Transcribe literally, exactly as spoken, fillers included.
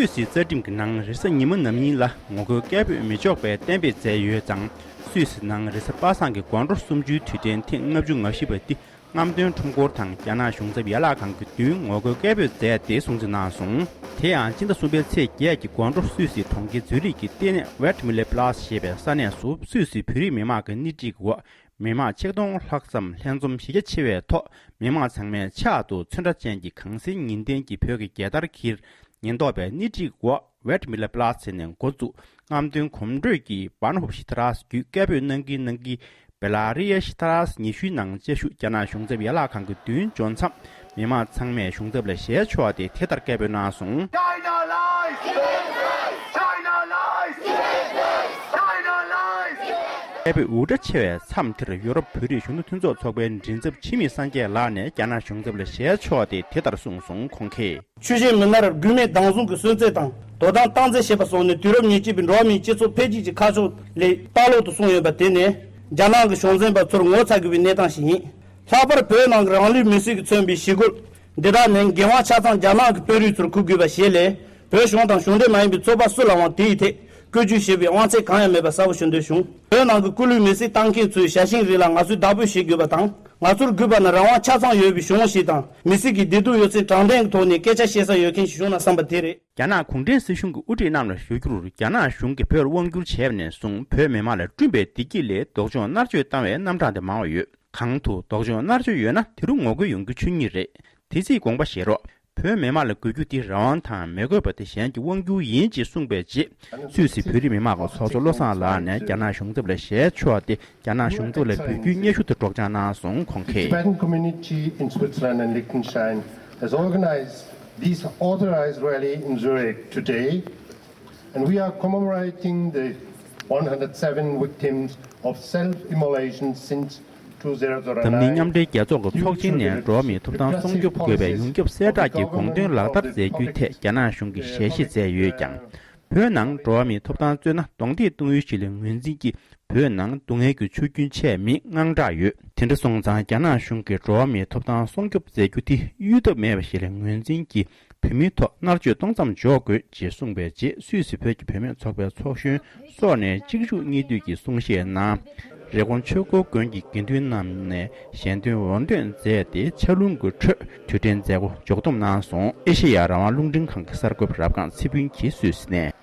སུད་སིའི་རྩ་ཁྲིམས་ཀྱི་ནང་རེས་གཟའ་ཉི་མ་ནམ་ཡིན་ལ་ངོ་རྒོལ་སྐད་འབོད་མི་འཇོག་པའི་གཏན་འབེབས་མཛད་ཡོད་ཙང་། སུད་སི་ནང་རེས་གཟའ་པ་སངས་ཀྱི་སྒོང་དྲོ་གསུམ་བཅུའི་དུས་དྲན་ཐེངས་ལྔ་བཅུ་ང་བཞི་པ་འདི་རྔམ་སྟོན་ཁྲོམ་སྐོར་དང་རྒྱ་ནག་གཞུང་ཚབ་ཡན་ལག་ཁང་གི་མདུན་ངོ་རྒོལ་སྐད་འབོད་མཛད་དེ་སྲུང་བརྩི་གནང་སོང་། དེ་ཡང་སྤྱི་ཟླ་གསུམ་པའི་ཚེས་བརྒྱད་ཀྱི་སྒོང་དྲོ་སུད་སིའི་གྲོང་ཁྱེར་ཛུ་རིག་གི་ལྟེ་གནས་Waldmilchplatz་ཞེས་པའི་ས་གནས་སུ་སུད་སིའི་བོད་རིགས་མི་མང་གི་སྣེ་ཁྲིད་འོག་མི་མང་ཆིག་སྟོང་ལྷག་ཙམ་ལྷན་འཛོམས་གཞི་རྒྱ་ཆེ་བའི་ཐོག་མི་མང་ཚང་མས་ཕྱག་ཏུ་ཚོན་ཁྲ་ཅན་གྱི་གངས་སེང་ཉི་གདན་གྱིས་བོད་ཀྱི་རྒྱལ་དར་འཁྱེར། ཉེན་རྟོག་པས་སྣེ་ཁྲིད་འོག་Waldmilchplatz་ནས་འགོ་བཙུགས་རྔམ་སྟོན་གོམ་བགྲོད་ཀྱིས་Bahnhofstraße་བརྒྱུད་སྐད་འབོད་གནང་གིན་གནང་གིན་Belaria Straße་ཉི་ཤུའི་ནང་བཅའ་བཞུགས་རྒྱ་ནག་གཞུང་ཚབ་ཡན་ལག་ཁང་གི་མདུན་འབྱོར་མཚམས། མི་མང་ཚང་མས་གཞུང་ཚབ་ལ་ཞལ་ཕྱོགས་ཏེ་དེ་ལྟར་སྐད་འབོད་གནང་སོང་། China lies! China lies! China lies! སྐད་འབོད་འུར་སྒྲ་ཆེ་བའི་མཚམས་དེར་ཡོ་རོབ་བོད་རིགས་གཞོན་ནུ་མཐུན་ཚོགས་ཚོགས་པའི་མགྲིན་ཚབ་འཆི་མེད་སངས་རྒྱས་ལགས་ནས་རྒྱ་ནག་གཞུང་ཚབ་ལ་ཞལ་ཕྱོགས་ཏེ་དེ་ལྟར་གསུངས་སོང་། ཁོང་གིས། ཆོས་བཞིན་མི་སྣར་རྒུད་མེད་སྡང་ཟུག་གི་གསོན་རྩེད་དང་དོ་དམ་སྟངས་འཛིན་བྱེད་པ་སོགས་ནི་དུས་རབས་ཉེར་གཅིག་པའི་འགྲོ་བ་མིའི་སྤྱི་ཚོགས་འཕེལ་རྒྱས་ཀྱི་ཁ་ཕྱོགས་ལས་ལྟག་ལོག་ཏུ་སོང་ཡོད་པ་དེ་ནི་རྒྱ་ནག་གི་གཞུང་འཛིན་པ་ཚོར་ངོ་ཚ་དགོས་པའི་གནས་སྟངས་ཤིག་ཡིན། ལྷག་པར་བོད་ནང་གི་རང་ལུས་མེར་སྲེག་གིས་མཚོན་པའི་ཞི་རྒོལ་འདི་དག་ནི་འགན་དབང་ཆ་ཚང་རྒྱ་ནག་གི་དཔོན་རིགས་ཚོར་འཁུར་དགོས་པ་ཞིག་ལས། བོད་གཞུང་དང་གཞུང་འབྲེལ་མ་ཡིན་པའི་ཚོགས་པ་སུ་ལའང་དེའི་ཐད་བཀོད་ཇུས་བྱེད་པའི་དབང་ཚད་གང་ཡང་མེད་པ་གསལ་པོ་ཞུ་འདོད་བྱུང་། བོད་ནང་གི་སྐུ་ལུས་མེར་སྲེག་བཏང་མཁན་ཚོའི་ཞལ་ཆེམས་རིགས་ལ་ང་ཚོས་བདག་པོ་བྱེད་དགོས་པ་དང་། ང་ཚོར་དགོས་པ་ནི་རང་དབང་ཆ་ཚང་ཡོད་པའི་གཞུང་ཞིག་དང་། མི་སེར་གྱི་བདེ་སྡུག་ཡོད་ཚད་དྲང་བདེན་གྱི་ཐོག་ནས་སྐད་ཆ་བཤད་ས་ཡོད་མཁན་ཞིག་བྱུང་ན་བསམ་པ་དེ་རེད། རྒྱ་ནག་གུང་ཁྲན་སྲིད་གཞུང་གི་དབུ་ཁྲིད་རྣམས་ལ་ཞུ་རྒྱུར། རྒྱ་ནག་གཞུང་གིས་བོད་ལ་དབང་བསྒྱུར་བྱས་པ་ནས་བཟུང་བོད་མི་མང་ལ་བསྐྲུན་པའི་བདེ་སྐྱིད་ལས་སྡུག་སྦྱོང་མནར་གཅོད་བཏང་བའི་རྣམ་གྲངས་དེ་མང་བ་ཡོད། གང་དུ་སྡུག་སྦྱོང་མནར་གཅོད་ཡོད་ན་དེ་རུ་ངོ་རྒོལ་ཡོང་རྒྱུ་ཆོས་ཉིད་རེད། དེ་སྲིད་དགོངས་པ་བཞེས་རོགས། བོད་མི་མང་ལ་དགོས་རྒྱུ་དེ་རང་དབང་དང་མི་དགོས་པ་དེ་གཞན་གྱི་དབང་བསྒྱུར་ཡིན་ཅེས་གསུངས་པའི་རྗེས། སུད་སི་བོད་རིགས་མི་མང་གི་ཚོགས་གཙོ་བློ་བཟང་ལགས་ནས་རྒྱ་ནག་གཞུང་ཚབ་ལ་ཞལ་ཕྱོགས་ཏེ་རྒྱ་ནག་གཞུང་ཚབ་ལ་འབོད་སྐུལ་སྙན་ཞུ་དེ་སྒྲོག་སྦྱང་གནང་སོང་། ཁོང་གིས། Tibetan community in Switzerland and Liechtenstein has organized this authorized rally in Zurich today, and we are commemorating the one hundred seven victims of self-immolation since འཛམ་གླིང་མཉམ་འབྲེལ་རྒྱལ་ཚོགས་ཀྱི་ཚོགས་ཆེན་ནས་འགྲོ་བ་མིའི་ཐོབ་ཐང་སྲུང་སྐྱོབ་དགོས་པའི་ཡོངས་ཁྱབ་གསལ་བསྒྲགས་ཀྱི་དགོངས་དོན་ལག་བསྟར་མཛད་རྒྱུའི་ཐད་རྒྱ་ནག་གཞུང་གིས་ཞལ་བཞེས་མཛད་ཡོད་ཀྱང་། བོད་ནང་འགྲོ་བ་མིའི་ཐོབ་ཐང་རྩོད་ན་གདོང་འདེད་གཏོང་ཡུལ་ཞིག་ལ་ངོས་འཛིན་གྱིས། བོད་ནང་སྡུག་བསྔལ་གྱི་ཆུ་རྒྱུན་ཆད་མེད་དངངས་སྐྲག་ཡོད། དེ་འདྲ་སོང་ཙང་རྒྱ་ནག་གཞུང་གིས་འགྲོ་བ་མིའི་ཐོབ་ཐང་སྲུང་སྐྱོབ་མཛད་རྒྱུ་དེ་གཡོལ་ཐབས་མེད་པ་ཞིག་ལ་ངོས་འཛིན་གྱིས། བོད་མིའི་ཐོག་མནར་གཅོད་གཏོང་མཚམས་འཇོག་དགོས་ཅེས་གསུངས་པའི་རྗེས། སུད་སི་བོད་ཀྱི་བུད་མེད་ཚོགས་པའི་ཚོགས་གཞོན་སོགས་ནས་གཅིག་མཇུག་གཉིས་མཐུད་ཀྱིས་གསུང་བཤད་གནང་། རི་ཀོན་ཆོས་འཁོར་དགོན་གྱི་དགེ་འདུན་རྣམས་ནས་ཞལ་འདོན་འོར་འདོན་མཛད་དེ་ཆར་རླུང་གི་ཁྲོད་དུས་དྲན་མཛད་སྒོ་མཇུག་བསྡོམས་གནང་སོང་། ཨེ་ཤེ་ཡ་རང་དབང་རླུང་འཕྲིན་ཁང་གི་གསར་འགོད་པ་རབ་སྒང་ཚེ་ཕུན་གྱིས་སུད་སི་ནས།